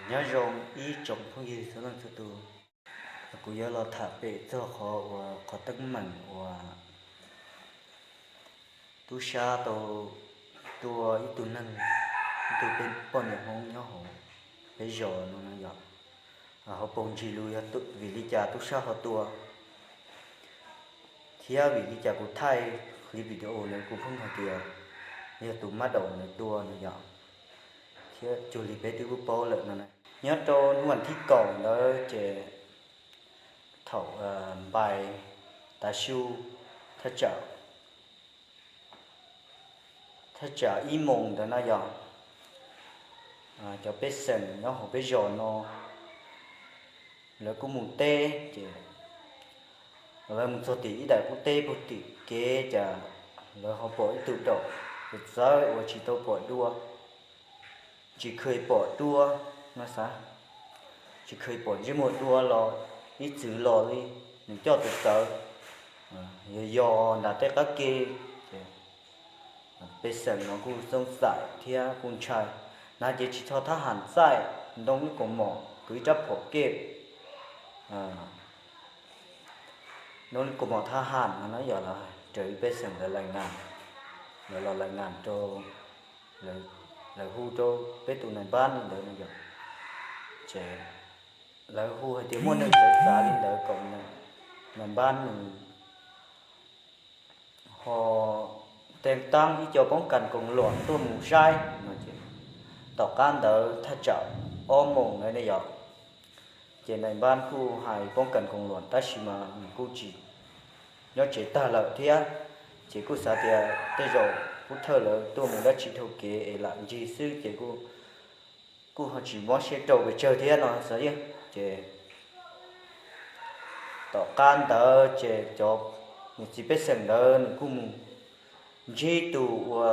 Nyob zoo ib tsoom phooj ywg txhua leej txhua tus, kuv yuav los tham pem txog qhov uas qhov teeb meem uas tub sab tau tua ib tug neeg, ib tug poj niam Hmoob nyob hauv peb zos no no yog hauv paus ntsis lus yog vim li cas tub sab ho tua, thiab vim li cas kuv thaij clip video ntawd kuv pheej hais tias yog tus mab daum ntawd tua no yog, thiab cuag li peb twb paub lawm no. Nyob rau hnub vas thib kaum ntawd ces thaum npais tav su thaj tsam thaj tsam ib moos ntawd na yog, cov pej xeem nyob hauv peb zos no lawv kuj mus teb ces lawv mus txog tim ib daim qub teb puag tim kev cas lawv ho pom ib tug daum txawv uas tsis tau pom dua, tsis kheev pom dua no xav, tsis kheev pom ntsej muag dua los ib txwm los li, nws coj tus txawv yog yog nram tej qab ke. Ces pej xeem no kuj xooj xaim thiab kuj ntshai, na ces tsis txhob thab ham txaij, ntoo lub kaus mom kwv ib rab phom ke, ntoo lub kaus mom thab ham no na yog lawv raws li pej xeem lawv lais nas, lawv los lais nas rau, lawv hu rau peb tus nais npab li ntawd no yog, ces lawv hu hais tias muaj neeg txawv txav li ntawd kom nais npab nws ho tee taab ib co poob kas koos luam tuaj mus saib no ces tom qab ntawd thaj tsam ob moos ntawd ne yog, ces nais npab kuj hais poob kas koos luam tab sis mas nws kuj tsis nyob tsev tag lawm thiab, ces kuj xav tias tej zaum pub thawj lawv tuaj mus dab tsi dhau kev es lam ncig xwb ces kuj ho tsis mob siab rau pes tsawg thiab no xav. Ces tom qab ntawd ces cov niam txiv pej xeem ntawd nws kuj mus ntsib tus ua,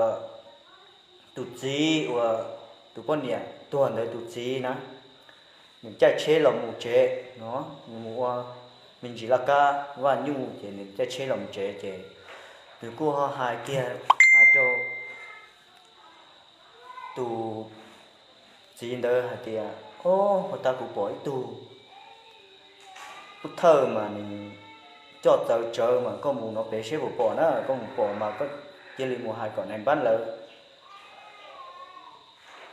tus txiv uas tus poj niam tuag ntawd tus txiv na, nws caij tsheb los mus tsev no, nws mus ua me ntsis laj kab vaj nyuj ces nws caij tsheb los mus tsev ces nws kuj ho hais kiag, hais rau tus txiv ntawd hais tias, o, puag ta kuv pom ib tug pub thawj mas nws coj txawv tsawv mas koj mus no pem seb puas pom na, koj mus pom mas koj cia li mus hais kom nais npab lawv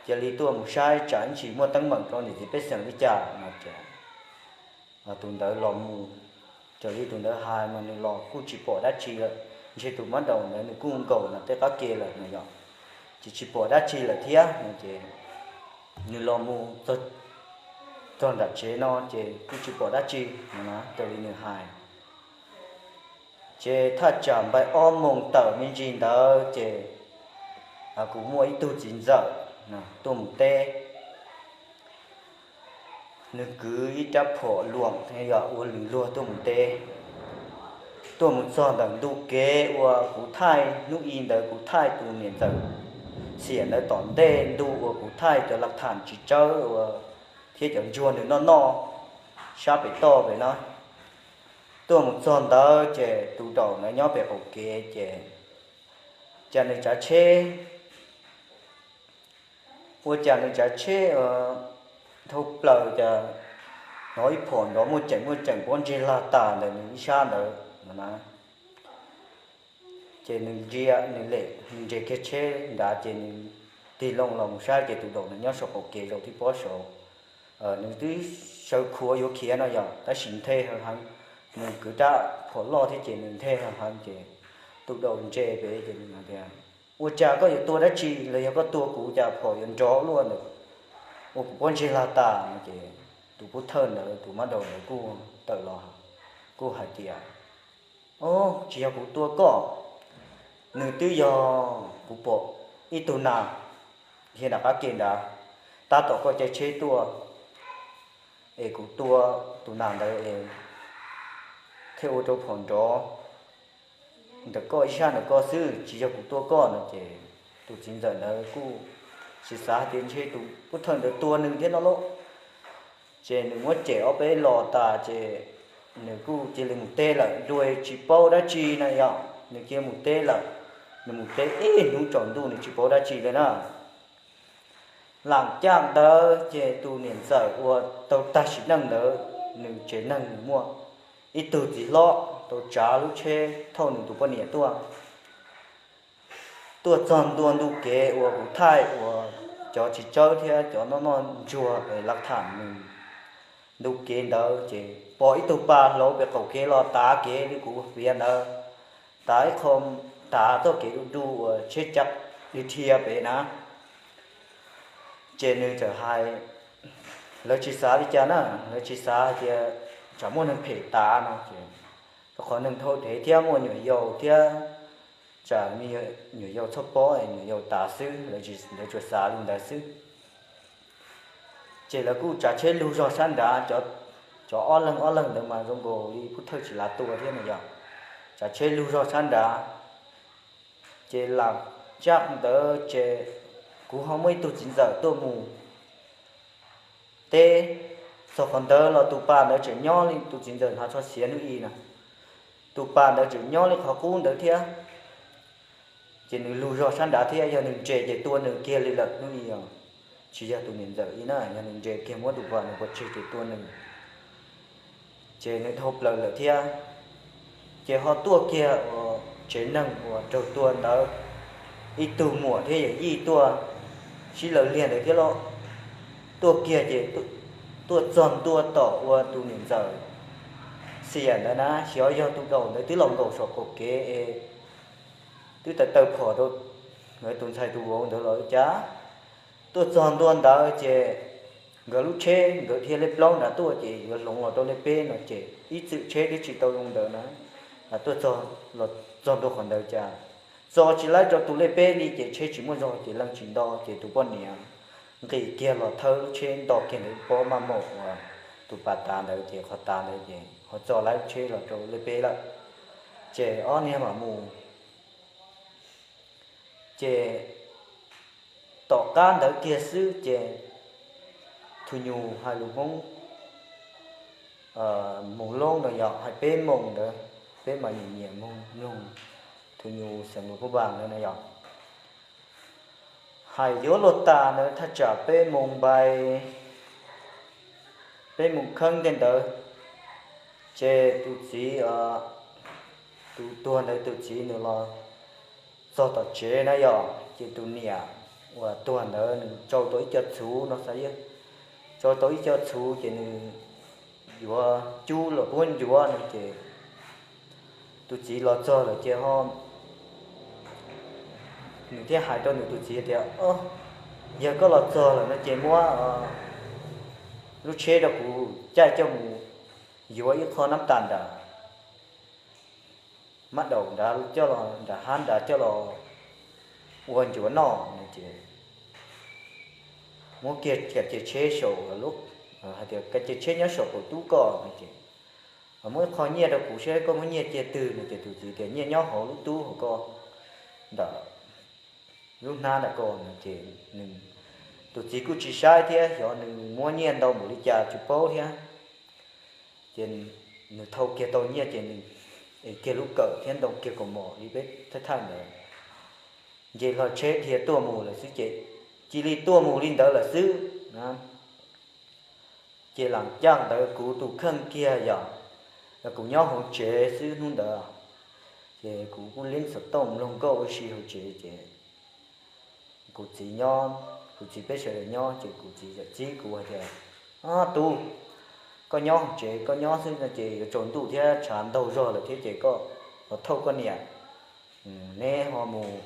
cia li tuaj mus saib tsam ib ntsis muaj teeb meem rau niam txiv pej xeem li cas no ces tus ntawd los mus raws li tus ntawd hais mas nws los kuj tsis pom dab tsi lawm, ntshe tus mab daum ntawd nws kuj nkaum nram tej qab ke lawm no yog, ces tsis pom dab tsi lawm thiab no ces nws los mus txog nram tsev no ces kuj tsis pom dab tsi no na raws li nws hais. Ces thaj tsam npaim ob moos tawm me ntsis ntawd ces kuj muaj ib tug txiv ntxawm tuaj mus teb, nws kwv ib rab phom luam yog ua lwm luag tuaj mus teb, tuaj mus txog ntawm ntu kev uas kuv thaij hnub i ntawd kuv thaij tus niam ntxawm xiam ntawd tom ntej ntu uas kuv thaij cov laj tham tsis tsawb ua thiab cov ntsuag nws noj noj sab pem toj pem na. Tuaj mus txog ntawd ces tus daum ntawd nyob pem qaum kev ces cas nws tsav tsheb, ua cas nws tsav tsheb dhau plaws cas hnov ib phom nrov muaj ceem muaj ceem pob ntseg lag tas ntawm nws ib sab ntawd no na. Ces nws ntsia nws lem nws nres kiag tsheb nrad ces nws tig loo los mus saib ces tus daum ntawd nyob saum qaum kev zaum thib pob saud. Nws twb sawv khuav yuav khiav no yog tab sis nthe heev heev, nws kwv rab phom loj thiab ces nws nthe heev heev ces tus daum ntse pem ces nws tias, ua cas koj yuav tua dab tsi los yog koj tua kuv cas phom yuav nrov luaj ntawm ua kuv pob ntseg lag tas no ces tus pub thawj ntawd tus mab daum ntawd kuj tawm los kuj hais tias, o, tsis yog kuv tua koj, nws twb yog kuv pom ib tug nas dhia nram qab ke nrad, tab tom koj caij tsheb tuaj es kuv tua tus nas ntawd es thiaj ua rau phom nrov ntawm koj ib sab ntawm koj xwb, tsis yog kuv tua koj no ces tus txiv ntxawm ntawd kuj tsis xav hais tias ntshe tus pub thawj ntawd tua nws thiab no lauj. Ces nws muab cem ob peb los tas ces nws kuj cia li mus teb lawm, dua tsis paub dab tsi na yog nws cia li mus teb lawm. Nws mus teb ib hnub tsaus ntuj nws tsis paub dab tsi li na. Lam caaj ntawd ces tus niam ntxawm uas tau tag sim neej ntawd, nws tsev neeg nws muaj ib tug txiv hlob tau tsav lub tsheb thauj nws tus poj niam tuaj. Tuaj txog ntua ntu kev uas kuv thaij uas cov tsis tsawb thiab cov noj noj ntsuag es laj tham nws ntu kev ntawd ces pom ib tug pas hlauv pem qaum kev los tav kev li kuv piav ntawd, tav ib qho, tav txoj kev du du uas tsheb cav li dhia pem na. Ces nws txawm hais, lawv tsis xav li cas na, lawv tsis xav hais tias tsam muaj neeg phem tav no ces, rau qhov neeg dhau dhev thiab muaj nyuam yaus thiab, tsam nyuam yaus txhob pob nyuam yaus tav xwb, lawv tsuas xav li ntawd xwb. Ces lawv kuj tsav tsheb lug zog sab nrad, cov ob leeg ob leeg ntawd mas zoo nkaus li pub thawj tsis lav tua thiab no yog, tsav tsheb lug zog sab nrad. Ces lam caaj ntawd ces kuv ho muaj ib tug txiv ntxawm tuaj mus teb, txog qhov ntawd los tus pas ntawd tseem nyob li, tus txiv ntxawm hnav tsho xiav hnub i na, tus pas ntawd tseem nyob li qhov qub ntawd thiab. Ces nws lug zog sab nrad thiab, yog nws nres ces tua nws kiag li lawm hnub i os. Tsis yog tus niam ntxawm ib na, yog nws nres kiag muab tus pas nws pov tseg ces tua nws. Ces nws dhau plaws lawm thiab. Ces ho tuaj kiag uas tsev neeg uas raug tua ntawd ib tug muam thiab yawm yij tuaj sib law liag ntawd thiab lauj. Tuaj kiag ces tuaj txog ntua tom ua tus niam ntxawm xiam ntawd na, xyov yog tus daum ntawd twb los nkaum saum qaum kev es twb tawm tawm phom rau nkawd tus ntxhais tus vauv ntawd los cas. Tuaj txog ntua ntawd ces nkawd lub tsheb nkawd dhia lej plaub nrad tuaj ces yuav hloov los rau lej peb no ces ib txwm tsheb twb tsis tau zoo ntawd na, tuaj txog los txog ntua qhov ntawd cas txo tsis laib rau tus lej peb li ces tsheb tsis muaj zog ces leej tsis nto ces tus poj niam nqis kiag los thawb lub tsheb nto kiag ntawd pob maj maum uas tus pas tav ntawd ces qhov tav ntawd ces ho txo laib tsheb los rau lej peb lawm. Ces ob niag mam mus ces tom qab ntawd kiag xwb ces tus nyuj hais lus Hmoob moos loob no yog hais peb moos ntawd, peb mas nyiam nyiam moos mloog tus nyuj xeem lus Phuj Npas ntawd no yog hais yuav luag tas ntawd thaj tsam peb moos npai, peb moos kheeb tej ntawd, ces tus txiv, tus tuag ntawd tus txiv nws los txog tom tsev na yog ces tus niam uas tuag ntawd nws tsau tau ib co txhuv no xav, tsau tau ib co txhuv ces nws yuav cub los puab ncuav no ces tus txiv los txog lawm ces ho nws thiaj hais rau nws tus txiv tias, Yog koj los txog lawm no ces muab lub tsheb rau kuv caij coj mus yuav ib qho nab tas nram mab daum nrad coj los nram hab nrad coj los ua ncuav noj no ces muab kiag ka ce tsheb saum, hais tias ka ce tsheb nyob saum qaum tub koj no ces muab ib qho nyiaj rau kuv saib koj muab nyiaj cia twg no ces tus txiv tias nyiaj nyob hauv lub tub hauv ko ntawm lub hnab ntawm ko no ces tus txiv kuj tsis saib thiab xyov nws muab nyiaj ntau npaum li cas tsis paub thiab. Ces nws thau kiag tau nyiaj ces nws ev kiag lub kawm thiab ntoo kiag kaus mom li peb thaij thaij ntawd, nce hlo tsheb dhia tuaj mus lawm xwb ces cia li tuaj mus li ntawd lawm xwb. Ces lam caj ntawd kuv tus kheej kiag yog kuv nyob hauv tsev xwb hnub ntawd, ces kuv kuj lib xov tooj mloog nkauj ua si hauv tsev ces kuv txiv nyob, kuv txiv peb sawv daws nyob ces kuv txiv txawm txib kuv hais tias, Tub, koj nyob hauv tsev koj nyob xwb no ces yuav tsaus ntuj thiab tshav ntaug zog lawm thiab ces koj los thauj koj niam, neb ho mus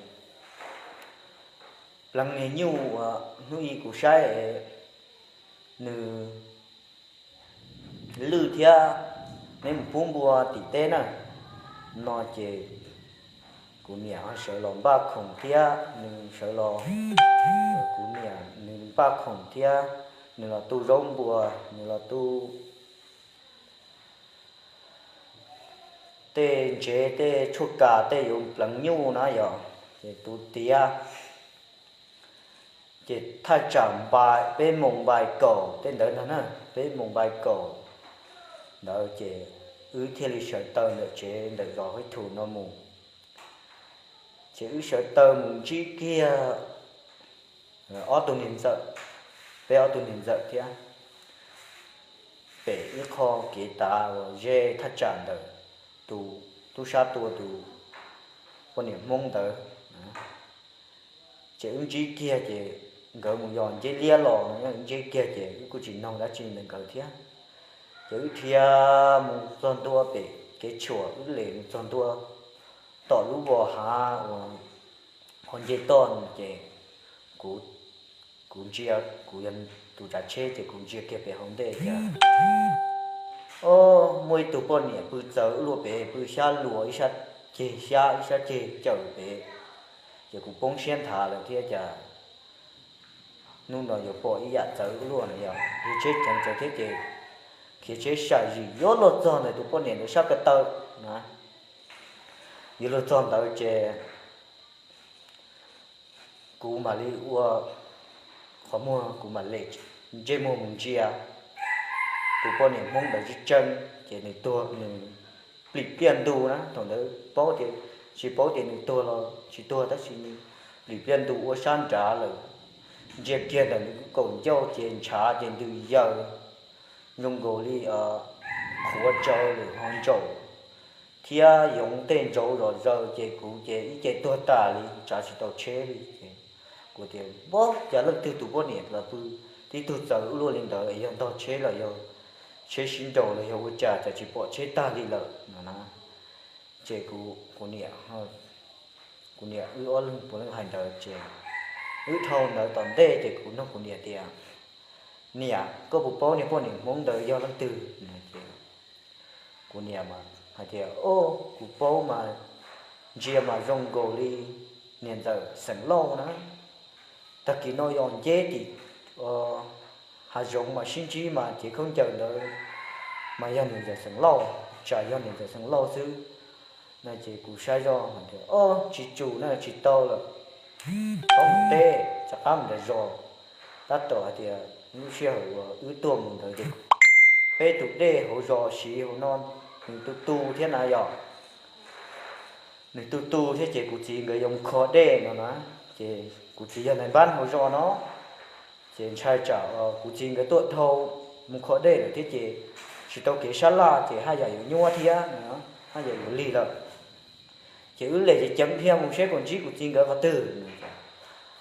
pleev niag nyuj uas hnub i kuv saib nws lwj thiab, neb mus pub npua tim teb na. No ces kuv niam ho sawv los npaj khoom thiab nws sawv los, kuv niam nws npaj khoom thiab nws los tu zaub npua, nws los tu tej ntsev tej tshuaj kas tej yuav pleev nyuj na yog, ces tu tiav. Ces thaj tsam npa, peb moos npai kaum tej ntawd no na, peb moos npai kaum ntawd ces wb thiaj li sawv taw ntawm tsev ntawm zos Hib Thum no mus. Ces wb sawv taw mus ntsib kiag ob tug niag ntxawm, peb ob tug niam ntxawm thiab, pem ib qho kev tav uas ze thaj tsam ntawm tus tub sab tua tus poj niam Hmoob ntawd. Ces wb ntsib kiag ces nkawd mus yos nceb liab los no, wb ntsib kiag ces wb kuj tsis noog dab tsi ntawm nkawd thiab. Ces wb dhia mus txog ntua pem kev tshuam, wb lem mus txog ntua tom lub vos hav uas ho nce toj no ces kuv, kuv ntsia, kuv yog tus tsav tsheb ces kuv ntsia kiag pem hauv ntej tias, o, muaj ib tug poj niam pw txawv ua luaj pem, pw xyab luas ib sab ceg, xyab ib sab ceg cawm pem. Ces kuv poob siab nthav lawm thiab, cas hnub no yuav pom ib yam txawv ua luaj no, yog khiav tsheb ceev txawv thiab ces khiav tsheb sam zim yuav luag txog ntawm tus poj niam ntawd sab ko taw na. Yuav luag txog ntawd ces kuv mam li ua qhov muag, kuv mam lem ntsej muag mus ntsia tus poj niam Hmoob ntawd tseeb tseeb, ces nws tuag, nws plim pliaj ntu na. Thaum ntawd paub tias, tsis paub tias nws tuag los tsis tuag, tab sis nws plim pliaj ntu ua sab nrad lawm. Ntsia kiag ntawm nws kaum ncauj ces ntshav ces ntws yaws zoo nkaus li qhuav tsawv lawm ho ntsaum thiab yoov tej ntsauv zom zaws, ces kuv ces ib ce tuag tas li, tsav tsis tau tsheb li. Ces kuv tias, Npab, cas leej twg tus poj niam los pw tib tug txawv ua luaj li ntawd, yog ntog tsheb los yog tsheb sib nraus los yog ua cas, cas tsis pom tsheb tag li lawm no na. Ces kuv, kuv niam, kuv niam wb ob leeg puav leej hais ntawd ces wb dhau ntawd tom ntej ces kuv nug kuv niam tias, Niam, koj puas paub niag poj niam Hmoob ntawd yog leej twg? Ces kuv niam hais tias, O, kuv paub mas, ntsia mas zoo nkaus li niam ntxawm Xeem Lauj na. Tag kis no yog nceb tim hav zoov mas sib ntsib mas cev khaub ncaws ntawd mas yog niam ntxawm Xeem Lauj, tsam yog niam ntxawm Xeem Lauj xwb. No ces kuv saib zoj hais tias, O, tsis tsum na, tsis tau lawm, tau mus teb, rov qab mus nram zos. Tab tom hais tias lub sij hawm uas wb tuaj mus ntawd ces peb tus dej hauv zos siv hauv no nws tu tu thiab na yom. Nws tu tu thiab ces kuv txiv nkawd yuav mus kho dej no na, ces kuv txiv yog nais npab hauv zos no, ces ntshai tsam kuv txiv nkawd tuaj dhau mus kho dej lawm thiab ces tsis tau kev sab laj ces haj yam yuav nyuaj thiab, haj yam yuav lig lawm. Ces wb lem ceev dhia mus seb puas ntsib kuv txiv nkawd qhov twg.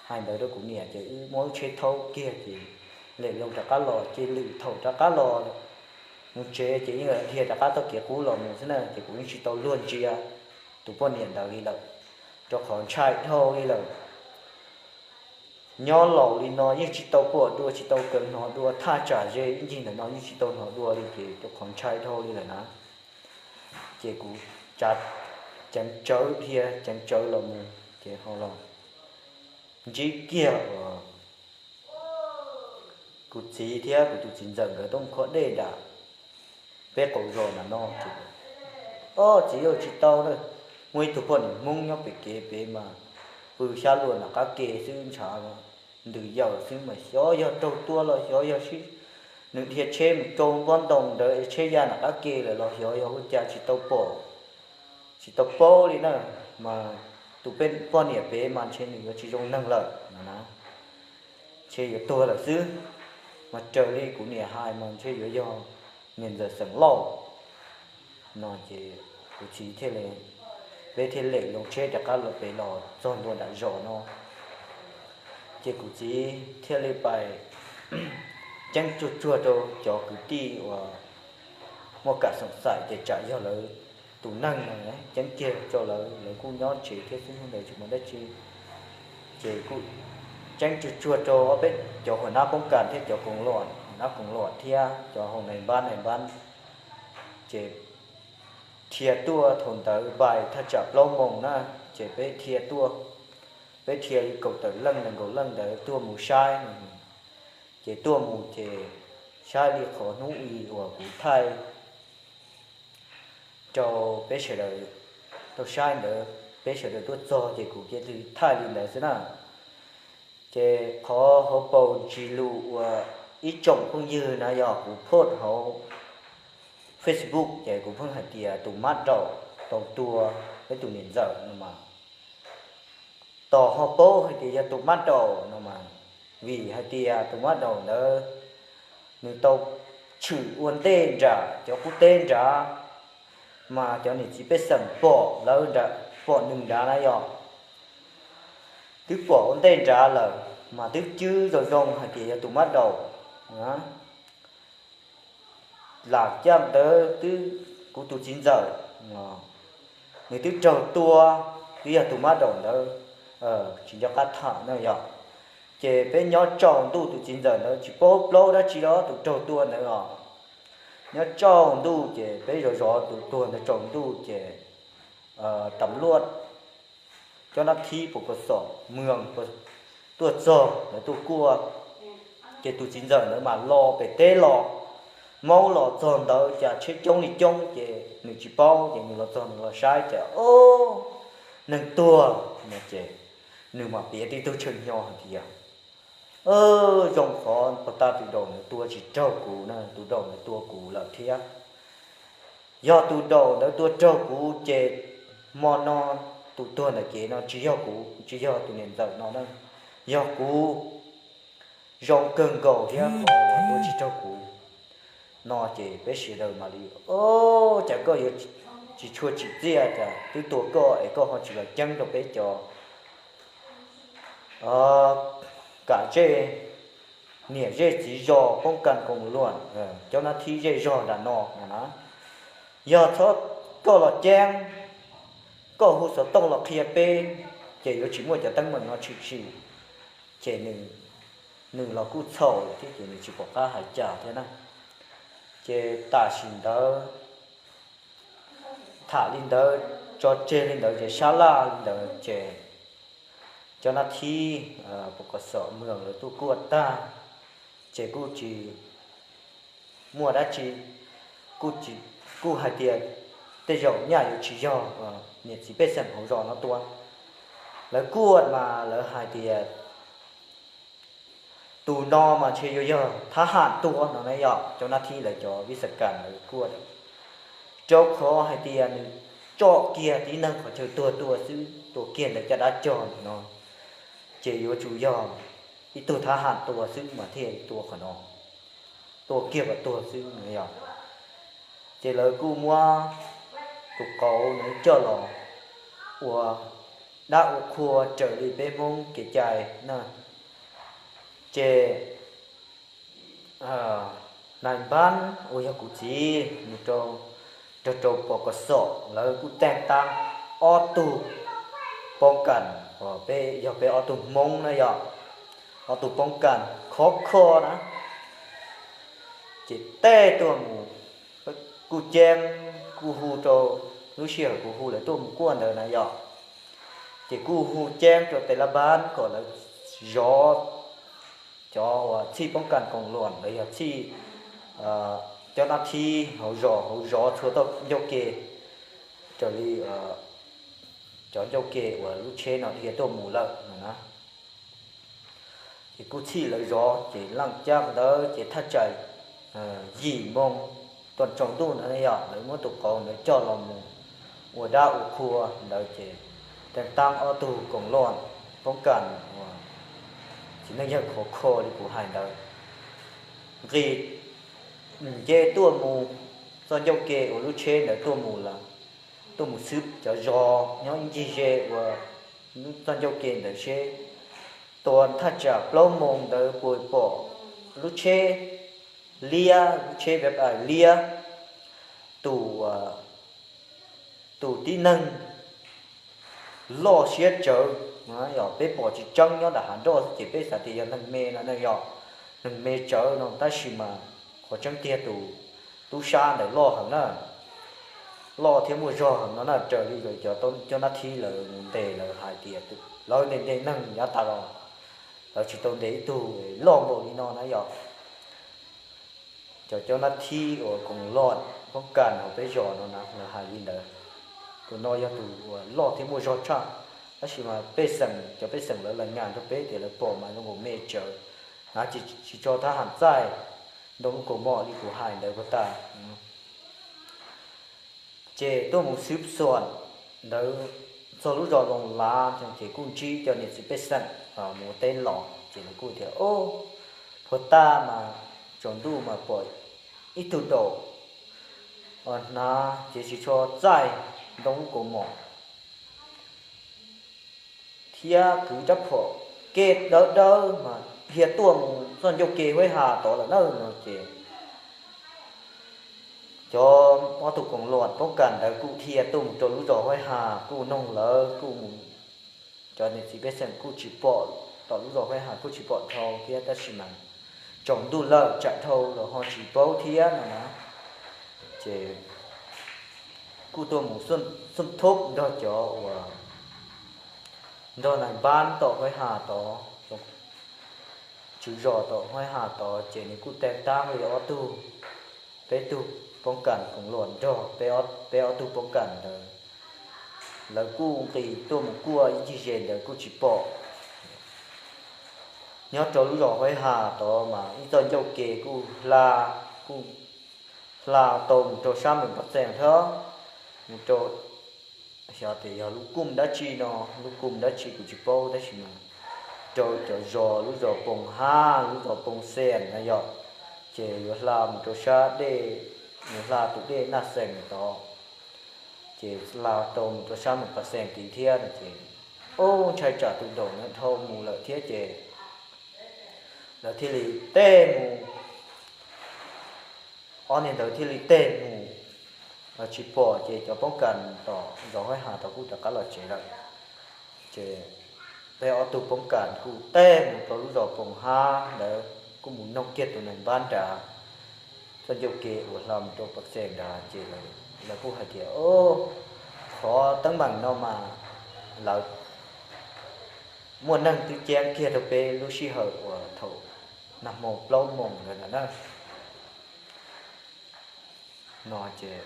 Hais ntawd rau kuv niam ces wb muab tsheb thaub kiag ces lem loo rov qab los, ces lwm thaum rov qab los mus tsev ces yeej dhia rov qab txoj kev qub los mus xwb na, ces kuv yeej tsis tau luag ntsia tus poj niam ntawd li lawm, rau qhov ntshai dhau li lawm. Nyob laus li no yeej tsis tau pom dua, tsis tau kawm hnov dua, thaj tsam ze ib ncig ntawm no yeej tsis tau hnov dua li, ces rau qhov ntshai dhau li lawm na. Ces kuv tsa, ceev tsawv dhia ceev tsawv los mus ces ho los ntsib kiag uas kuv txiv thiab kuv tus txiv ntxawm nkawd tuaj mus kho dej nram peb qaum zos nram no. Ob txiv, yuav tsis tau na, muaj ib tug poj niam Hmoob nyob pem kev pem mas pw xyab luas nram qab ke xwb, ntshav ntws yaws xwb mas xyov yog raug tua los xyov yog sib, nws dhia tsheb mus rau npob ntoo ntawd es tsheb ya nram qab ke lawm los xyov yog ua cas tsis tau pom, tsis tau paub li na. Mas tus poj niam pem mas ntshe nws yuav tsis zoo neeg lawm no na, ntshe yuav tuag lawm xwb. Mas raws li kuv niam hais mas ntshe yuav yog niam ntxawm Xeem Lauj no. Ces kuv txiv thiaj li, peb thiaj lem loo tsheb rov qab los pem los txog ntua nram zos no. Ces kuv txiv thiaj li pais ceeb tsuag tsuag rau cov kwv tij uas muaj kam xoom xaim ces tsam yog lawv tus neeg no, ceeb kiag rau lawv, lawv kuj nyob tsev thiab xwb, hnub ntawd tsis muaj dab tsi. Ces kuj ceeb tsuag tsuag rau ob peb cov hua nab poob kas thiab cov koos los, hua nab koos los thiab cov hau nais npab nais npab, ces dhia tuaj. Thaum ntawd npais thaj tsam plaub moos na, ces peb dhia tuaj, peb dhia li kaum tawm leej nees nkaum leej ntawd tuaj mus saib. Ces tuaj mus ces saib li qhov hnub i uas kuv thaij rau peb sawv daws tau saib ntawd, peb sawv daws tuaj txog ces kuv cia li thaij li ntawd xwb na. Ces qhov hauv paus ntsis lus uas ib tsoom phooj ywg na yog kuv post hauv Facebook ces kuv pheej hais tias tus mab daum tau tua peb tus niam ntxawm no mas, tos ho paub hais tias yog tus mab daum no mas, Vim hais tias tus mab daum ntawd nws tau tshwm ua ntej nram cov qub teb nrad, mas cov niam txiv pej xeem pom lawv nram, pom nws nrad na yog, twb pom ua ntej nrad lawm, mas twb cwb zoo zoo hais tias yog tus mab daum lam caj ntawd twb, kuv tus txiv ntxawm nws twb raug tua, twb yog tus mab daum ntawd tsis nco qab tham na yog. Ces peb nyob tsaus ntuj, tus txiv ntxawm ntawd tsis paub plaub dab tsi os, tus raug tua ntawd os. Nyob tsaus ntuj ces peb zov zov tus tuag ntawd tsaus ntuj ces tam luaj cov nab thib pos kos xom mws tuaj txog, lawv tuaj kuaj. Ces tus txiv ntxawm ntawd mas los pem teb los, maub los txog ntawd cas tsheb coob li coob ces nws tsis paub, ces nws los txog nws los saib cas o, neeg tuag no ces nws mam piav tib tug tshee hnyo hais tias, zoo qhov pos tas tus daum ntawd tua tsis raug kuv na, tus daum ntawd tua kuv lawm thiab. Yog tus daum ntawd tua raug kuv ces hmo no tus tuag ntawm kev no tsis yog kuv, tsis yog tus niam ntxawm no na, yog kuv zoo kawg nkaus thiab qhov uas tua tsis raug kuv no. Ces peb sawv daws mam li, o, cas koj yuav tsis tshua tsim txiaj, cas twb tua koj es koj ho tsis los ceeb rau peb cov kam zej, niam zej txiv zos poob kas koos luam, cov nab thib zej zog nram no na. Yog txhob koj los ceeb, koj hu xov tooj los qhia peb, ces yuav tsis muaj cov teeb meem no tshwm sim. Ces nws los kuj txhaum thiab ces nws tsis pom qab hais cas thiab na. Ces tam sim ntawd tham li ntawd, tso tseg li ntawd ces sab laj li ntawd ces cov nab thib pos kos xom mws lawv tuaj kuaj tag, ces kuj tsis muaj dab tsi, kuj hais tias tej zaum nyaj yuav tsis yog niam txiv pej xeem hauv zos no tua. Lawv kuaj mas lawv hais tias tus no mas ntshe yuav yog thab ham tua no na yom, cov nab thib lawv cov vij xas kas lawv kuaj, rau qhov hais tias nws tso kiag tib neeg qhov chaw tuag tua xwb, tua kiag ntawm caj dab cog ntawm no, ces yuav tsum yog ib tug thab ham tua xwb mas thiaj tua qhov no, tua kiag kom tuag xwb no yom. Ces lawv kuj muab tus qauv ntawd coj los ua dab ua qhua raws li peb Hmoob kev cai na. Ces nais npab uas yog kuv txiv mus rau, rau rau pos kos xom, lawv kuj teej tab ob tug poob kas, peb yog peb ob tug Hmoob na yom, ob tug poob kas khov kho na. Ces tej tuaj mus, kuj ceeb, kuj hu rau, lub sij hawm kuv hu lawv tuaj mus kuaj ntawd na yom, ces kuj hu ceeb rau tes laj npab kom lawv zov cov uas txhij poob kas koos luam, lawv yog txhij cov nab thib hauv zos, hauv zov txhua txoj ncauj ke, raws li cov ncauj ke uas lub tsheb no dhia tuaj mus lawm no na. Ces kuj txhij lawv zov, ces leej cab ntawd ces thaj tsam yim moo tuaj tsaus ntuj ntawd yom, lawv muab tus qauv ntawd coj los mus ua dab ua qhua ntawd ces teej tab ob tug koos luam poob kas uas txiv neej yawg khov kho li kuv hais ntawd nqis nce tuaj mus txoj ncauj ke uas lub tsheb ntawd tuaj mus lawm, tuaj mus xwb cov zos nyob ib ncig ze uas txoj ncauj ke ntawd seb. Tua thaj tsam plaub moo ntawd puas pom lub tsheb liab, lub tsheb peb pais liab, tus, tus tib neeg loj siab tsawv, yog peb pom tsis tseeb nyob nram hav nroj ces peb xav tias yog neeg me no ne yom, neeg me tsawv no tab sis mas qhov tseeb tiag tus tub sab ntawd loj heev na, loj thiab muaj zog heev no na, raws li cov nab thib lawv ntes lawv hais tias lawv ntes ntes neeg yav tas los lawv tsis tau ntes ib tug loj npaum li no na yom. Cov cov nab thib uas koos luam poob kas hauv peb zos no na lawv hais li ntawd. Tus no yog tus uas loj thiab muaj zog tshaj, tab sis mas pej xeem, cov pej xeem lawv las nyas rau peb tias lawv pom mas zoo nkaus me tsawv, hnav tsis tso thab ham txaij, ntoo lub kaus mom li kuv hais ntawd puag ta. Ces tuaj mus xwb xuam ntawd txog lub zos Loos Lav ces kuj ntsib cov niam txiv pej xeem mus ua teb los. Ces nws kuj tias, Ub, puag ta mas tsaus ntuj mas pom ib tug daum hnav cev ris tsho txaij ntoo lub kaus mom thiab kwv rab phom kev dawb dawb mas dhia tuaj mus txoj ncauj ke Huaib Has tod lawm na no ces cov ob tug koom luam poob kas ntawd kuj dhia tuaj mus rau lub zos Huaib Has kuj noog lawv kuj mus, cov niam txiv pej xeem kuj tsis pom, tom lub zos Huaib Has kuj tsis pom dhau thiab tab sis mas tsaus ntuj lawm tsam dhau los ho tsis paub thiab no na. Ces kuj tuaj mus xub thub nrog cov uas nrog nais npab tom Huaib Has tod, tswv zos tom Huaib Has tod ces nws kuj teb tab li ob tug, peb tug poob kas koom luam nrog peb ob tug poob kas ntawd, lawv kuj nqis tuaj mus kuaj ib ncig ze ntawd kuj tsis pom. Nyob rau lub zos Huaib Has tod mas ib txoj ncauj ke kuj hla, kuj hla tau mus rau sab Meem Pov Xees thiab mus rau, xyov tias yog lub kooj dab tsi no, lub kooj dab tsi kuv tsis paub tab sis mas rau cov zos, lub zos Poo Hab, lub zos Poo Xees na yog, ces yuav hla mus rau sab dej, yuav hla tus dej Naj Xees tod, ces hla tau mus rau sab Meem Pov Xees tid thiab no ces, ub, ntshai tsam tus daum no dhau mus lawm thiab ces lawv thiaj li tej mus, ob niag ntawd thiaj li tej mus tsis pom ces cov poob kas tom zos Huaib Has tod kuj rov qab los tsev lawm. Ces peb ob tug poob kas kuj tej mus rau lub zos Poo Hab ntawd kuj mus noog kiag tus nais npab nrad txoj ncauj ke uas hla mus rau Pov Xees nrad ces lawv kuj hais tias, Ub, qhov teeb meem no mas lawv muaj neeg twb ceeb kiag rau peb lub sij hawm uas thaum nag hmo plaub moos ntawd na. No ces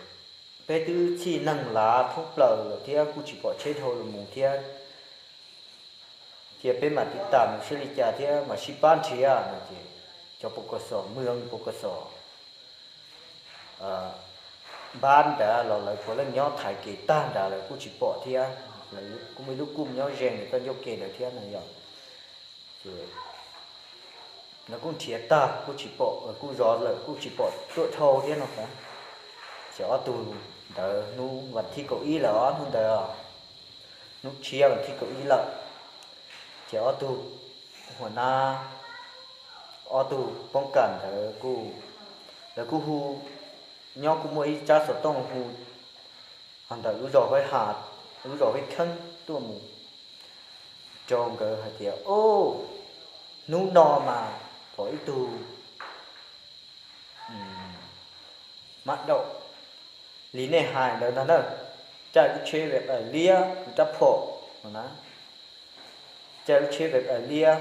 peb twb txhij neeg lav thoob plaws lawm thiab kuj tsis pom tsheb dhau los mus thiab, cia peb mam tiv tam mus saib li cas thiab mam sib pab nrhiav no ces cov pov kom xom, mwj pov kom xom npab nrad los lawv puav leej nyob thaiv kev tag nrad lawv kuj tsis pom thiab, kuj muaj ib lub kooj nyob ze ntawm txoj ncauj ke ntawd thiab no yog. Ces lawv kuj nrhiav tag kuj tsis pom, kuj zov lawm kuj tsis pom tuaj dhau thiab no. Ces ob tug ntawd hnub vas thib kaum ib lawm os, hnub ntawd hnub tshiab vas thib kaum ib lawm, ces ob tug huam nab, ob tug poob kas ntawd kuj, lawv kuj hu, nyob kuj muaj ib tsab xov tooj hu ntawm lub zos Huaib Has, lub zos Huaib Kheeb tuaj mus rau nkawd hais tias, Ub, hnub no mas pom ib tug mab daum li nej hais ntawd ntag na, caij lub tsheb vem liab kwv rab phom no na, caij lub tsheb vem liab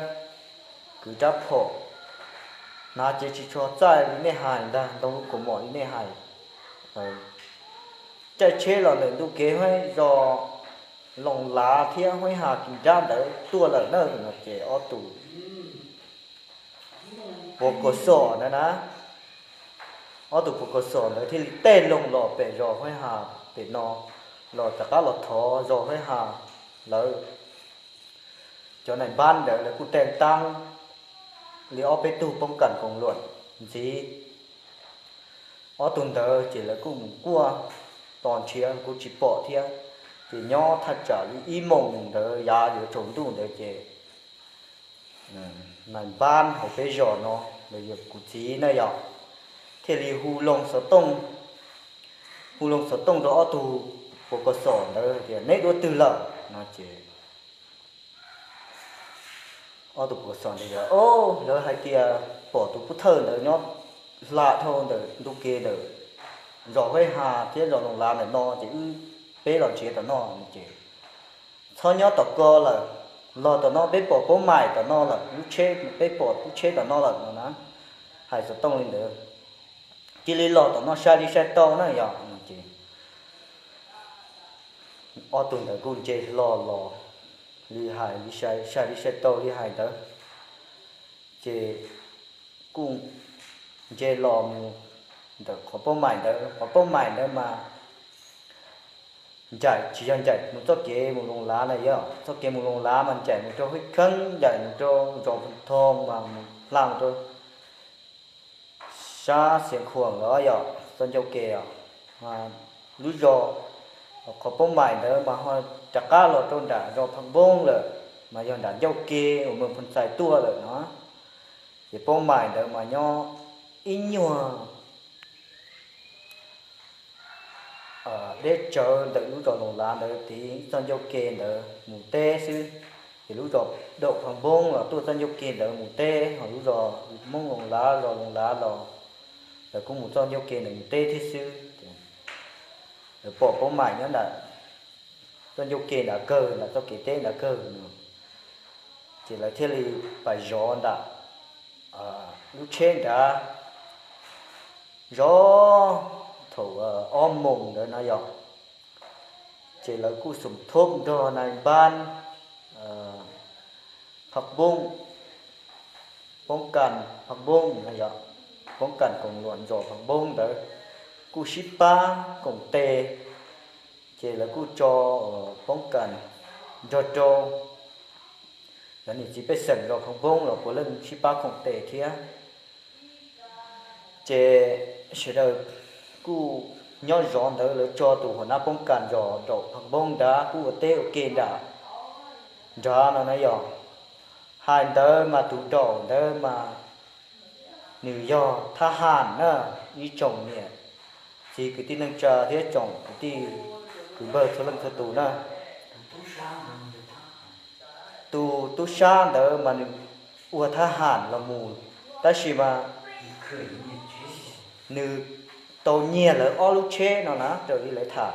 kwv rab phom, hnav cev ris tsho txaij li nej hais ntag, ntoo lub kaus mom li nej hais, caij tsheb los ntawm ntu kev Huaib zos Loos Lav thiab Huaib Has kis nrab ntawd tuaj lawm na no ces ob tug pov kom xom ntawd na, ob tug pov kom xom ntawd thiaj li tej loo los pem zos Huaib Has pem no, los rov qab los thov zos Huaib Has lawv cov nais npab ntawd lawv kuj tej taab li ob peb tug poob kas koos luam ntxiv. Ob tug ntawd ces lawv kuj mus kuaj tos nrhiav kuj tsis pom thiab. Ces nyob thaj tsam li ib moos ntawd yav yuav tsaus ntuj ntawd ces nais npab hauv peb zos no, los yog kuv txiv na yog, thiaj li hu loo xov tooj, hu loo xov tooj rau ob tug pov kom xom ntawd tias neb dua twg lawm no ces ob tug pov kom xom ntawd tias, o, lawv hais tias pom tus pov thawj ntawd nyob hla dhau ntawm ntu ke ntawm zos Huaib Has thiab zos Loos Lav ntawm no ces wb, peb los nrhiav tom no no ces txhob nyob tom ko lawm, los tom no peb pom pob mais tom no lawm, lub tsheb, peb pom lub tsheb tom no lawm no na. Hais xov tooj li ntawd, cia li los tom no sai li sai tau na yog no ces ob tug ntawd kuj nce hlo los li hais li sai, sai li sai tau li hais ntawd. Ces kuj nce los mus ntawm qhov pob mais ntawd, qhov pob mais ntawd mas ncaim, tsis yog ncaim mus txoj kev mus Loos Lav na, yog txoj kev mus Loos Lav mas ncaim mus rau Hwj Kheeb, ncaim mus rau zos Phoos Thoo mas mus hla mus rau sab Xiav Khuam los yog txoj ncauj ke os. Lub zos qhov Poob Maim ntawd mas ho rov qab los rau nram zos Phaj Npoob lawm, mas yog nram ncauj ke uas Moos Phoo Xais tuaj lawm no. Ces Poob Maim ntawd mas nyob ib nyuag deb tsawv ntawm lub zos Loos Lav ntawd tiv txoj ncauj ke ntawd mus teb xwb. Ces lub zos Daum Phaj Npoob los tuaj txoj ncauj ke ntawd mus teb, ho lub zos Hmoob Loos Lav, zos Loos Lav los lawv kuj mus txoj ncauj ke ntawd mus teb thiab xwb. Lawv pom Poob Maim nyob nram txoj ncauj ke nrad kawg, nram txoj kev teb nrad kawg no, ces lawv thiaj li pais zov nram lub tsheb nrad, zov thaum ob moos ntawd no yog, ces lawv kuj xum thub nrog nais npab Phaj Npoob, poob kas Phaj Npoob no yog, poob kas koom luam zos Phaj Npoob ntawd kuj sib pab koom tes, ces lawv kuj tso poob kas nrog rau cov niam txiv pej xeem zos Phaj Npoob los puav leej sib pab koom tes thiab. Ces sawv daws kuj nyob zov ntawd, lawv tso tus huas nab poob kas zos Daum Phaj Npoob nrad kuj ua teb ua ke nram nrad no na yog. Hais ntawd mas tus Daum ntawd mas nws yog thab ham na, ib tsoom niam txiv kwv tij neej tsa thiab tsoom kwv tij kwv npawg txhua leej txhua tus na. Tus tub sab ntawd mas nws ua thab ham los mus, tab sis mas nws tau nyiag lawv ob lub tsheb no na, raws li lawv tham,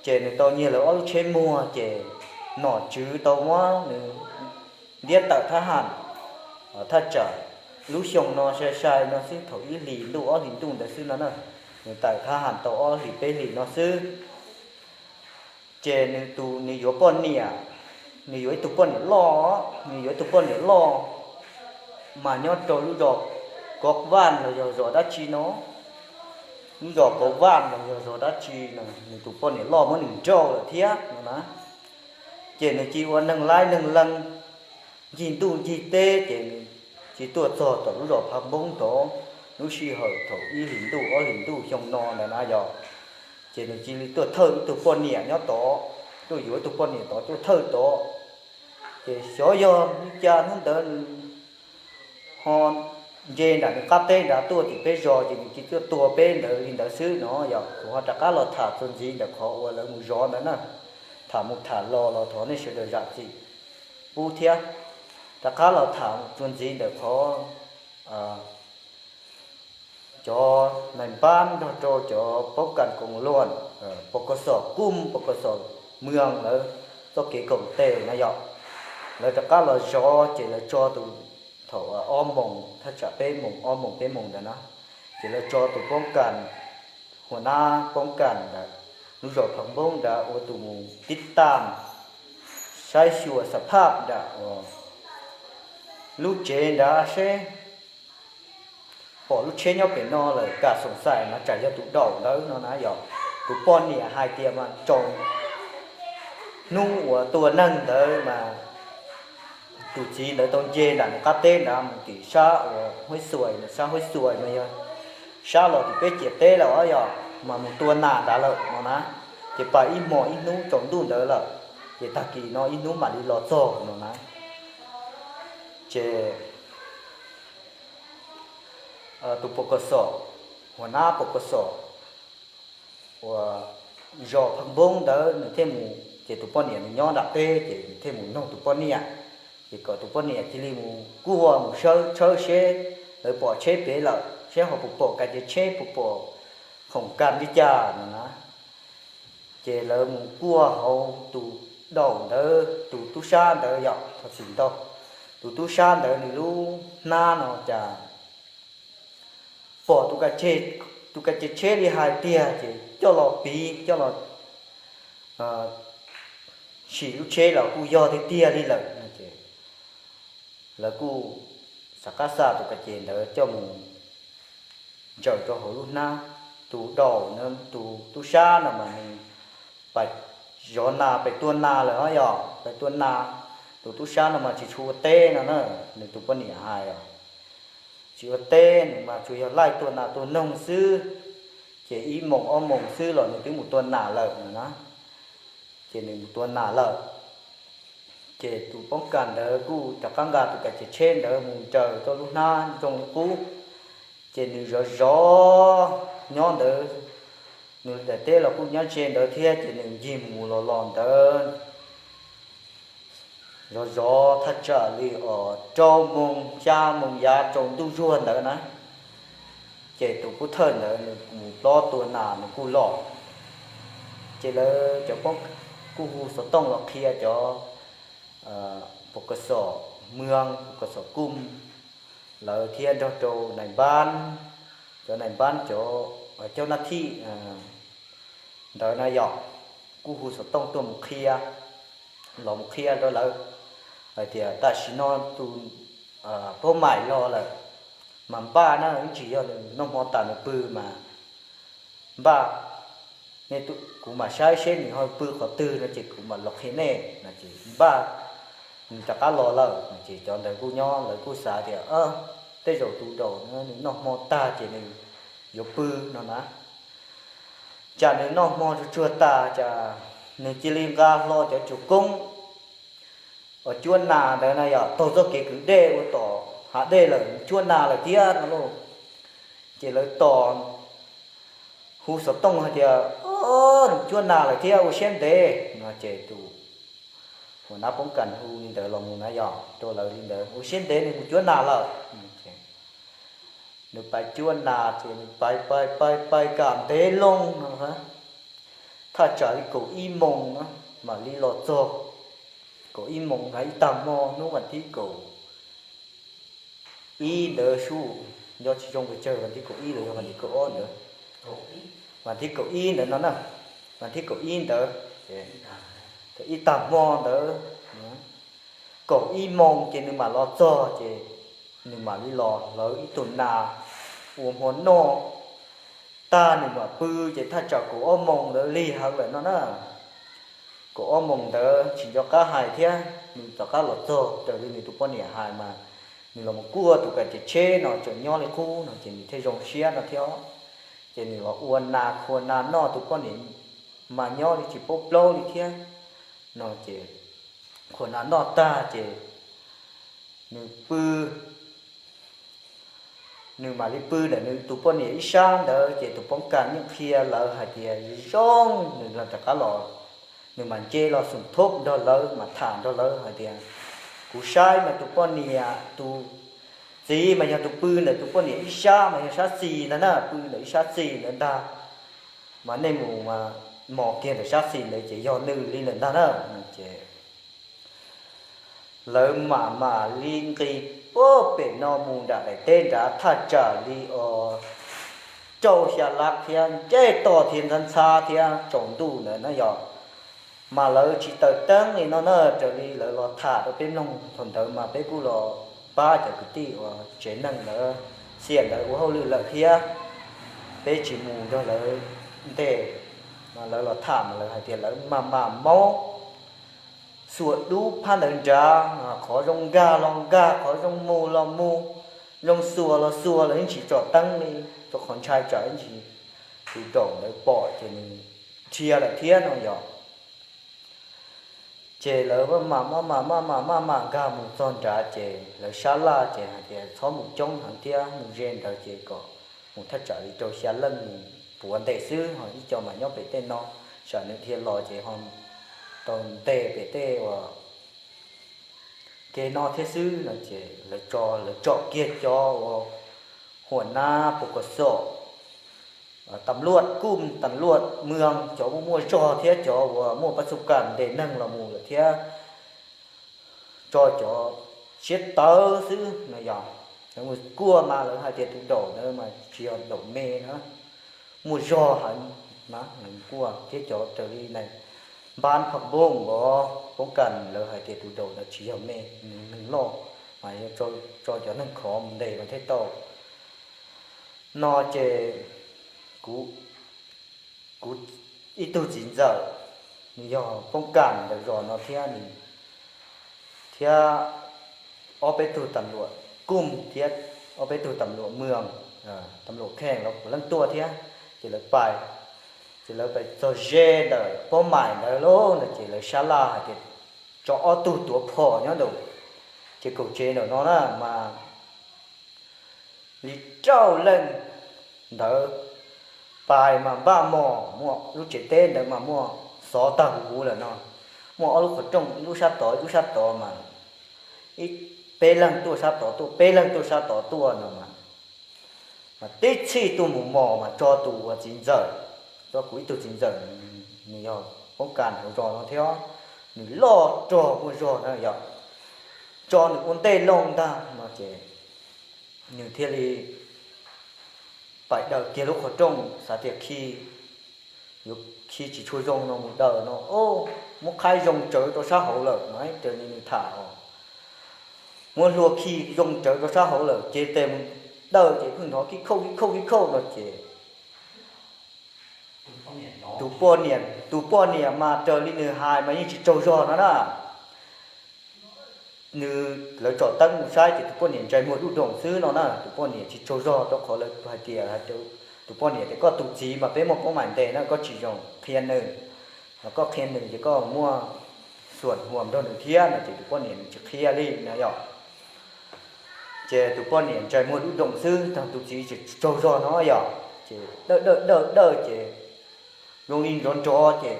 ces nws tau nyiag lawv ob lub tsheb muag, ces nom tswv tau muab nws ntiab tawm thab ham. Thaj tsam lub xyoo no sai sai no xwb, thaum ib hlis ntuj ob hlis ntuj ntawd xwb no na, nws tawm thab ham tau ob hlis peb hlis no xwb. Ces nws tus, nws yuav poj niam, nws yuav ib tug poj niam loj, nws yuav ib tug poj niam loj mas nyob rau lub zos Kov Vaj los yog zos dab tsi no, lub zos Kov Vaj los yog zos dab tsi no, nws tus poj niam loj muab nws nrauj lawm thiab no na. Ces nws cia ua neeg laib neeg leej, ncig ntuj ncig teb, ces nws cia tuaj txog tom lub zos Phaj Npoob tod. Lub sij hawm thaum ib hlis ntuj ob hlis ntuj xyoo no ntawd na yog, ces nws cia li tuaj thawj ib tug poj niam nyob tod, tuaj yuav ib tug poj niam tod tuaj thawj tod. Ces xyov yog li cas hnub ntawd nws ho nce nram nws qab teb nrad tuaj tim peb zos, ces nws cia tuaj tua peb ntawd li ntawd xwb no yog. Kuv ho rov qab los tham txuas ntxiv ntawm qhov uas lawv mus zov ntawd na. Tham mus tham los los thov nej sawv daws zam txim pub thiab. Rov qab los tham txuas ntxiv ntawm qhov cov nais npab nrog rau cov poob kas koom luam, pos kos xom kuj pos kos xom mws lawv txoj kev koom tes na yog, lawv rov qab los zov ces lawv tso tus, thaum ob moos thaj tsam peb moos, ob moos peb moos ntawd na, ces lawv tso tus poob kas, huas nab poob kas ntawd, lub zos Phaj Npoob ntawd ua tus mus tib tam saib xyuas xam phaj nram lub tsev nrad seb pom lub tsheb nyob pem no lawm, kam xoom xaim mas tsam yog tus Daum ntawd no na yog. Tus poj niam hais tias mas tsaus hnub uas tua neeg ntawd mas tus txiv ntawd tau nce nram nws qab teb nrad mus tim sab uas Huab Xuas, sab Huab Xuas mas yog sab los tim peb ciam teb lawm os yog, mas mus tua nas nrad lawm no na. Ces pais ib hmos ib hnub tsaus ntuj ntawd lawm, ces tag kis no ib hnub mam li los txog no na. Ces tus pos kos xom, huas nab pos kos xom uas zos Phaj Npoob ntawd nws thiaj mus, ces tus poj niam nws nyob nram teb ces nws thiaj mus noog tus poj niam, ces kom tus poj niam cia li mus kuaj mus sawb tshawb seb lawv pom tsheb pem lawm, seb ho puas pom kas ces tsheb, puas pom khoom kas li cas no na. Ces lawv mus kuaj hauv tus Daum ntawd, tus tub sab ntawd yog, thov txim ntau, tus tub sab ntawd nws lub hnab no cas pom tus kas ces tsheb li hais tiag, ces coj los piv, coj los sim lub tsheb los kuj yog tiag tiag li lawm no ces lawv kuj xav qab xa tus kas ces ntawd coj mus ntsaws rau hauv lub hnab. Tus Daum, tus tub sab no mas nws pais zov nas pem tua nas lawm os, yog pem tua nas. Tus tub sab no mas tsis tshua ua teb no na, nws tus poj niam hais os, tsis ua teb, nws mas tsuas yog laij tua nas tua noog xwb, ces ib moos ob moos xwb los nws twb mus tua nas lawm no na. Ces nws mus tua nas lawm, ces tus poob kas ntawd kuj rov qab nqa tus kav tsev tsheb ntawd mus nraws rau lub hnab zoo li qub. Ces nws zov zov nyob ntawd, nws daim teb los kuj nyob ze ntawd thiab, ces nws ncig mus los los ntawd, zov zov thaj tsam li os rau moos xya moos yav tsaus ntuj zuag ntawd na, ces tus pov thawj ntawd nws mus plob tua nas nws kuj los. Ces lawv cov poob kuj hu xov tooj los qhia cov pov kas xom mw, pov kas xom kuj lawv thiab nrog rau nais npab, cov nais npab cov caub nab thij ntawd na yog, kuj hu xov tooj tuaj mus qhia, los mus qhia rau lawv hais tias tam sim no tus pab mais los lawm, mas npaj na, ib ntsis yog nws noj hmo tas nws pw mas npaj, kuv mam saib seb nws ho pw qhov twg no ces kuv mam los qhia nej no ces npaj, nws rov qab los lawm no ces cov ntawd kuj nyob lawv kuj xav tias tej zaum tus daum no nws noj hmo tag ces nws yuav pw no na. Tsam nws noj hmo tsuag tsuag tas tsam nws cia li nqa hlo cov tsuas koob uas cuab nas ntawd na yog taug txoj kev kwv dej ua tom hav dej lawm cuab nas lawm thiab no lauj. Ces lawv tos hu xov tooj hais tias, Nws cuab nas lawm thiab, ua siab ntev no ces tus ua nab poob kas hu li ntawd los mus na yog rau lawv li ntawd, ua siab ntev nws mus cuab nas lawm. Nws pais cuab nas ces nws pais pais pais pais kam ntev loo no, thaj tsam li kaum ib moos na mam li los txog. Kaum ib moos na, ib tag hmo hnub vas thib kaum ib ntawd sub, nco tsis zoo pes tsawg, vas thib kaum ib los yog vas thib kaum ob ntawd, vas thib kaum ib ntawd no na, vas thib kaum ib ntawd, ib tag hmo ntawd, kaum ib moos ces nws mam los txog ces nws mam li los hlawv ib tug nas ua hmo noj tag nws mam pw. Ces thaj tsam kaum ob moos ntawd lig heev lawm no na. Kaum ob moos ntawd tsis nco qab hais thiab nws rov qab los txog raws li nws tus poj niam hais mas nws los mus kuaj tus kav tsev tsheb no tseem nyob li qub no ces nws thiaj zoo siab no thiab. Ces nws los ua nas khua nas noj, tus poj niam mas nyob li tsis paub plaub li thiab no ces khua nas noj tag ces nws pw, nws mam li pw ntawm nws tus poj niam ib sab ntawd ces tus poob kas yeej qhia lawv hais tias zoo, nws los rov qab los, nws mam nce los xum thob nrog lawv mas tham nrog lawv hais tias, Kuv saib mas tus poj niam, tus txiv mas yog tus pw ntawm tus poj niam ib sab mas yog sab xis ntag na, pw ntawm ib sab xis ntawd ntag, mas nej mus mos kiag ntawm sab xis ntawd ces yog nws li ntawm ntag na. Ces lawv mam mam li nqis puag pem no mus nram daim teb nrad thaj tsam li os rau xya lab thiab, nce toj thiab ntxhab ntxhab thiab tsaus ntuj ntawd na yog. Mas lawv tsis taws teeb li no na, raws li lawv los tham rau peb mloog thaum ntawd mas peb kuj los pab cov kwv tij uas tsev neeg ntawd, xiam ntawd ua hauj lwm lawm thiab, peb tsis mus nrog lawv ntes. Mas lawv los tham mas lawv hais tias lawv mas mam maub xuas dub phab ntawd nrad, qhov zoo nkag los nkag, qhov zoo mus los mus, zoo xuas los xuas, lawv yeej tsis tsom teeb li, rau qhov ntshai tsam ib ntsis tus daum ntawd pom ces nws dhia lawm thiab no yog. Ces lawv maj mam maj mam maj mam maj mam nkag mus txog nrad ces lawv sab laj ces hais tias txhob mus coob heev thiab, mus ze ntawd ces kom mus thaj tsam li rau xya leej mus puav ntes xwb, ho ib co mas nyob pem tej no, tsam nws dhia los ces ho tau ntes pem tej uas ke no thiab xwb no ces lawv tso, lawv tsom kiag cov uas huam nab pos kom xom, tam luaj kuj tam luaj mw, cov uas muaj zog thiab cov uas muaj pab txuj kam ntes neeg los mus lawm thiab tso cov siab tawv xwb no yog. Lawv mus kuaj mas lawv hais tias tus daum ntawd mas tsis yog daum me na, muaj zog heev na, lawv kuaj thiab cov raws li nais npab phaj npoo os poob kas lawv hais tias tus daum ntawd tsis yog me, nws neeg loj, mas yog tso cov neeg khov mus ntes mas thiaj tau no ces kuv, kuv ib tug txiv ntxawm nws yog poob kam ntawm zos no thiab, thiab ob peb tug tam luam kuj thiab ob peb tug tam luam mws, tam luam kheej los puav leej tuaj thiab. Ces lawv pais, ces lawv pais txog ze ntawm pob mais ntawd lauj no ces lawv sab laj hais tias tso ob tug tuav phom nyob ntawd. Ces kaum tsev ntawm no na mas li rau leej ntawd pais mas npaj mos, muaj lub tsev teb ntawd mas muaj xov tag huv lawm no, muaj ob lub qhov rooj, ib lub sab tod ib lub sab tod mas ib peb leeg tuaj sab tod tuaj, peb leeg tuaj sab tod tuaj no mas, mas tib txhij tuaj mus mos mas tso tus uas txiv ntxawm, tso kuv ib tug txiv ntxawm, nws yog poob kam hauv zos no thiab, nws loj rog muaj zog na yog, tso nws ua ntej loo ntag no ces nws thiaj li pais daws kiag lub qhov rooj, xav tias khi, yuav khi tsis tshua zoo no mus daws no, muab qhaib zoo tsawv rau sab hauv lawm no, raws li nws tham os, muab hlua khi zoo tsawv rau sab hauv lawm ces tes mus daws ces pheej hnov kib khauj kib khauj kib khauj no ces tus poj niam, tus poj niam mas raws li nws hais mas yeej tsis tsaug zog no na. Nws, lawv tsom teeb mus saib ces tus poj niam ntsais muag duj doom xwb no na, tus poj niam tsis tsaug zog rau qhov lawv hais tias, tus poj niam tias koj tus txiv mas peb muaj poob mais ntes na, koj tsis zoo qhia nws, koj qhia nws ces koj muaj xuam huam nrog nws thiab no ces tus poj niam nws tsis qhia li na yom. Ces tus poj niam ntsais muag duj doom xwb, tag tus txiv tsis tsaug zog no yom, ces dawj dawj dawj dawj ces zoo li nrov nrov ces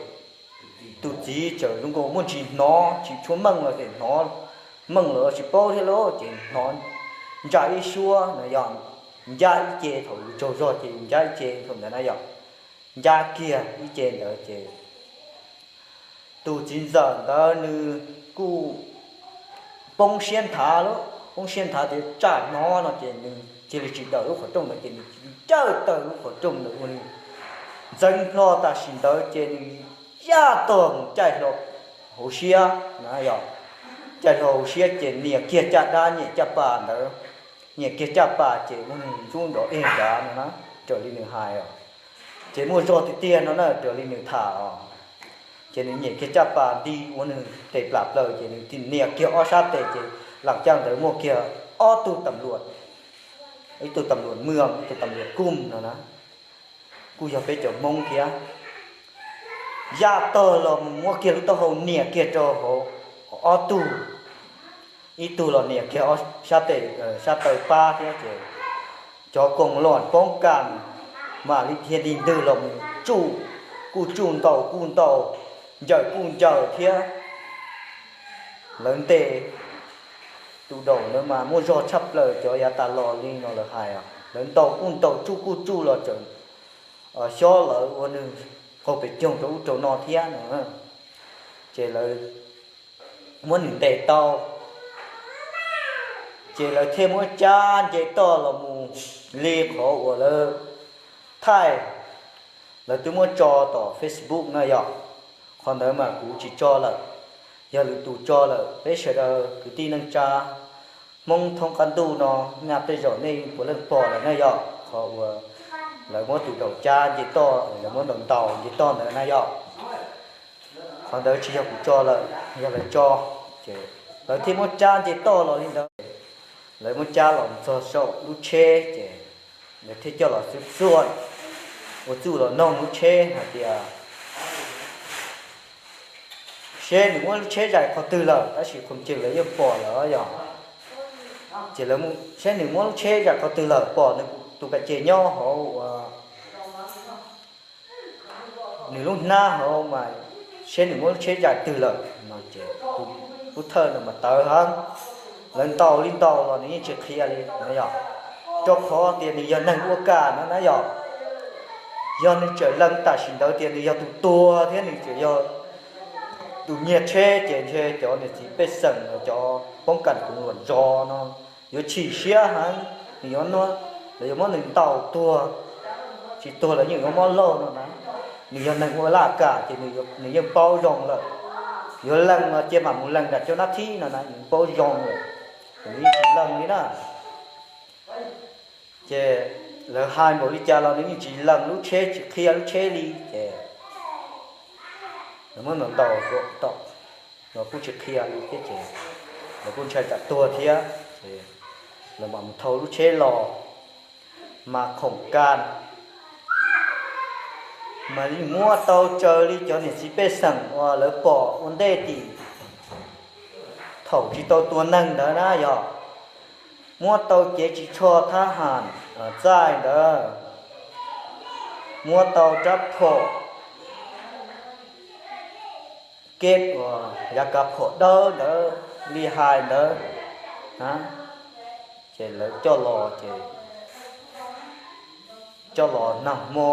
tus txiv txawm zoo nkaus muaj ntsis hnov, tsis tshua meej los ces hnov meej los tsis paub thiab lauj, ces hnov ncaj ib suab no yog ncaj ib ce, thaum yus tsaug zog ces yus ncaj ib ce thaum ntawd na yom, ncaj kiag ib ce ntawd ces tus txiv ntxawm ntawd nws kuj poob siab nthav lauj, poob siab nthav tias tsam hnov no ces nws cia li tsis daws lub qhov rooj ntawd ces nws ncaj tawg lub qhov rooj ntawd ua nws ntxeev hlo tam sim ntawd ces nws yaj tog mus caij hlo hauv siab na yom, caij hlo hauv siab ces nias kiag caj dab nyem caj pas ntawd, nias kiag caj pas ces ua nws ntxub nrov eg nrad no na, raws li nws hais os. Ces muaj zog tiag tiag no na raws li nws tham os. Ces nws nyem kiag caj pas nti ua nws tes plam plaws ces nws nias kiag ob sab tes ces lam caj ntawd muaj kiag ob tug tam luam, ib tug tam luam mws, ib tug tam luam kuj no na, kuj yog peb cov Hmoob thiab. Yaj tog los mus muab kiag lub taub hau nias kiag rau hauv ob tug, ib tug los nias kiag ob sab tes, sab taw pab thiab ces cov koom lom poob kam mam li dhia nti ntwg los mus tsuj, kuj tsuj ntaus kuj ntaus, ncaws kuj ncaws thiab. Lawv ntes tus daum ntawd mas muaj zog tshaj plaws cov yav tas los li no lawv hais, lawv ntaus kuj ntaus tsuj kuj tsuj los tseem xyob lawv ua nws qaug pes coog rau ub rau no thiab no. Ces lawv muab nws ntes tau, ces lawv thiaj muab cab nce toj los mus li qhov uas lawv thaij, lawv twb muab tso tom Facebook na yom. Qhov ntawd mas kuv tsis tso lawm, yog lwm tus tso lawm. Peb sawv daws kwv tij neej tsa Hmoob thoob qab ntuj no, nyaj tej zaum nej puav leej pom lawm na yom, qhov uas lawv muab tus daum cab nce toj, lawv muab ntaus ntaus nce toj ntawd na yom. Qhov ntawd tsis yog kuv tso lawm, yog lawv tso, ces lawv thiaj muab cab nce toj los li ntawd. Lawv muab cab los txog saum lub tsheb ces lawv thiaj coj los xwb txuaj, ua txuj los noog lub tsheb hais tias seb nws muab lub tsheb zais qhov twg lawm, tab sis qhov tseeb lawv yeej pom lawm yom. Ces lawv, seb nws muab lub tsheb zais qhov twg lawm, pom nws tus ka ces nyob hauv ua nws lub hnab hauv mas, seb nws muab lub tsheb zais twg lawm no ces tus pov thawj no mas tawv heev, lawv ntaus li ntaus los nws yeej tsis qhia li na yom, rau qhov tias nws yog neeg ua kam no na yom. Yog nws txawm lees tam sim ntawd tias nws yog tus tuag thiab nws txawm yog tus nyiag tsheb ces ntshe cov niam txiv pej xeem los cov poob kam koom luam zos no yuav chim siab heev, nws yuav, lawv yuav muab nws ntaus tuag, tsis tuag lawv yeej yuav mob laug no na. Nws yog neeg ua laj kam ces nws yeej paub zoo lawm, yuav lees los cia mam mus lees nram cov nab thib no na, nws paub zoo lawm, nws yeej tsis lees li na. Ces lawv hais npaum li cas los nws yeej tsis lees lub tsheb, tsis qhia lub tsheb li ces Lawv muab ntaus ntaus, los kuj tsis qhia li thiab ces lawv kuj ntshai tsam tuag thiab ces lawv mam mus thau lub tsheb los, mas khoom kas mas muab tau tsawg li cov niam txiv pej xeem uas lawv pom ua ntej tim thaum tsis tau tua neeg ntawd na yog, muab tau cev ris tsho thab ham txaij ntawd, muab tau rab phom keb uas yav kav phom dawb ntawd li hais ntawd na, ces lawv coj los ces coj los nag hmo,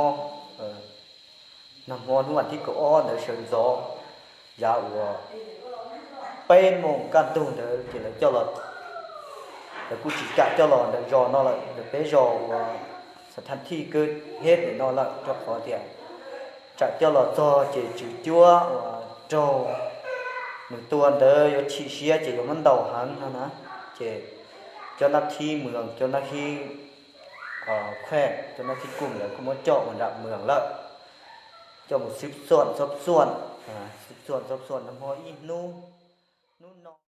nag hmo hnub vas thib kaum ob ntawd sawv ntxov, yav uas peb moos kaj ntug ntawd ces lawv coj los, lawv kuj tsis kam coj los ntawm zos no lawm, ntawm peb zos uas xa thaj thij kawg heb ntawm no lawm rau qhov tias tsam coj los txog ces tswv cuab uas raug nws tua ntawd yuav chim siab ces yuav muab ntaus heev no na, ces cov nab thib moos, cov nab thib khuaj, cov nab thib kuj ntawd kuj muab coj mus nram moos lawm, coj mus xwb xuam txhob xuam, xwb xuam txhob xuam nag hmo ib hnub, hnub no